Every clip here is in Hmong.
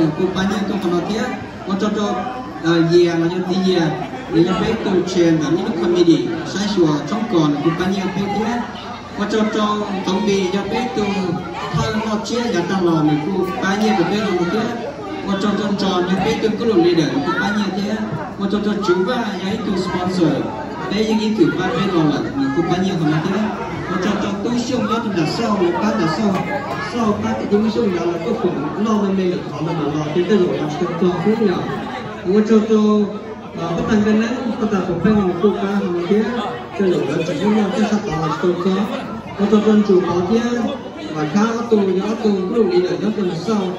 nws kuj pab nyiaj tuaj qhov no thiab. Ua tsaug rau Yias los yog txiv Yias, nws yog peb tus chair ntawm ib lub committee saib xyuas tshoob kos, nws kuj pab nyiaj peb thiab. Ua tsaug rau Txoov Npis yog peb tus thawj noj tsiab yav tag los, nws kuj pab nyiaj rau peb qhov no thiab. Ua tsaug rau Ntsos yog peb tus group leader, nws kuj pab nyiaj thiab. Ua tsaug rau Tswv Vaj yog ib tug sponsor, peb yeej ib txwm pab peb los lawm, nws kuj pab nyiaj qhov no thiab. Ua tsaug rau Tub Xyooj nyob rau nram Xauj, nws pab nram Xauj, Xauj pab kwv tij Tub Xyooj yav los tuaj koom noj me me lwm qhov no mas los tej zaum los tsis tau txog xwb yom. Ua tsaug rau Pab tag Nkaj Neeb, pab tag Pov Pheej los kuj pab qhov no thiab, tej zaum lawv tseem nyob noj tej sab tod los tsis tau txog. Ua tsaug rau Ntsum Pov thiab Vam Khab ob tug, yog ob tug group leader nyob rau nram Xauj,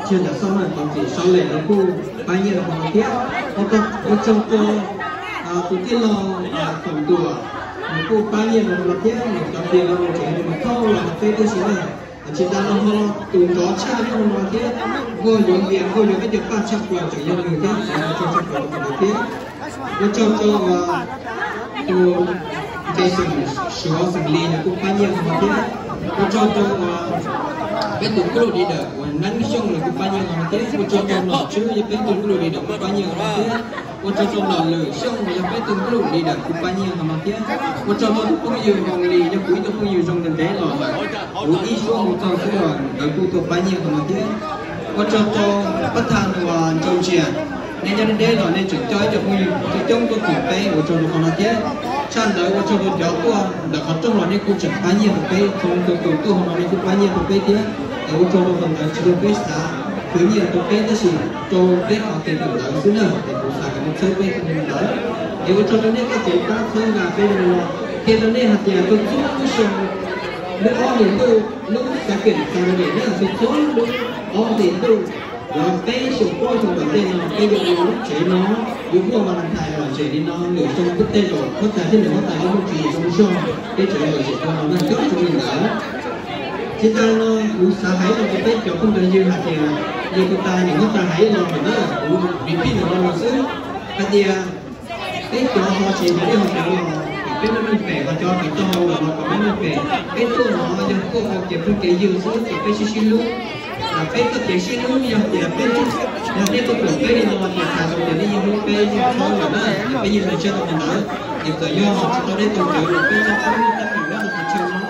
tsis yog nram Xauj na, Pov Txim Sau Lem los kuj pab nyiaj rau qhov no thiab. Ua tsaug rau tus tij laug Toom Ntuam, nws kuj pab nyiaj rau qhov no thiab, nws cov tias los nws tseem mus thauj los hauv peb tib si na. Tsis tas no ho tus nrov tshaj nyob hauv no thiab, Nkauj Yuav Npias, Nkauj Yuav peb cov paj tshaj plaws tseem yog nws thiab, ua tsaug tshaj plaws rau nws thiab. Ua tsaug rau tus Nkees Xeem Suav Xeem Lis nws kuj pab nyiaj qhov no thiab. Ua tsaug rau peb tus group leader uas Neeb Xyooj nws kuj pab nyiaj qhov no thiab. Ua tsaug rau Nom Tswb yog peb tus group leader kuj pab nyiaj qhov no thiab. Ua tsaug rau Nom Lwm Xyooj yog peb tus group leader kuj pab nyiaj qhov no thiab. Ua tsaug rau tus phooj ywg Voos Lis yog kuv ib tug phooj ywg zoo ntev ntev los lawm, kuv ib suab mus txog xwb los nkawd kuj tuaj pab nyiaj qhov no thiab. Ua tsaug rau pab thaj uas Ntsaus Ntsia, nej nyob deb deb los nej tseem coj ib co phooj ywg coob coob tuaj koom peb, ua tsaug rau qhov no thiab. Tshaj ntawd ua tsaug rau cov tuaj ntawm qhov rooj los nej kuj tseem pab nyiaj rau peb, txhua tus tuaj hauv no nej kuj pab nyiaj rau peb thiab. Es ua tsaug rau qhov ntawd tsis yog peb xav khwv nyiaj rau peb tab sis rau peb qhov kev kawm ntawv xwb na, es kuv xav kom nej txhawb peb tus ntawd. Es ua tsaug rau nej txoj kev pab txhawb nqa peb li no, qhia rau nej hais tias txhua txhua lub xyoo, lub ob hlis ntuj, lub xav keem xav nres na, txhua txhua lub ob hlis ntuj los peb xyoos plaub xyoo tom ntej no peb yuav ua lub tsev no, yuav muaj Valentine lom zem li no, nws zoo tej zaum huab tais thiab nws huab tais lub nuj tsis zoo zog, peb tseem lom zem rau no na coob txog li ntawd. Tsis tas no kuv xav hais los rau peb cov phooj cov ywg hais tias, yog tus tas niam huab tais hais los lawm na, kuv repeat ntawm no los xwb, hais tias peb cov ho tsev cov dej ho cov los kom peb meej meej pem, ho cov tawv tag hau los los kom meej meej pem. Peb tuaj no yog tuaj ua kev phooj kev ywg xwb, kom peb sib sib hlub. Peb txoj kev sib hlub yog tias peb, yog nej tuaj koom peb li no ces txhais tau tias nej yeej hlub peb yeej txhawb lawm na, ces peb yeej zoo siab rau qhov ntawd. Es txawm yog tsis tau deb tau cawv los peb txhob pub lub teeb meem nyob rau qhov chaw no.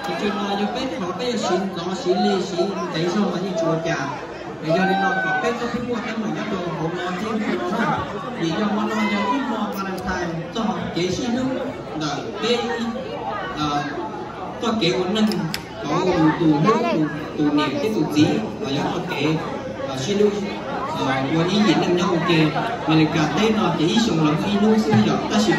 Qhov chaw no yog peb qhov peb yuav siv ntxov siv lig siv ntev zog los yeej tsis ua cas. Yog li no kom peb txhob pub muaj teeb meem nyob rau hauv no thiab hmo no na. Vim yog hmo no yog ib hmo Valentine, txoj kev sib hlub ntawm peb, txoj kev ua neeg, tau tus hlub tus niam thiab tus txiv los yog txoj kev sib hlub ua ib yim neej nyob ua ke. Amelikas teb no ces ib xyoos los muaj ib hnub xwb yom, tab sis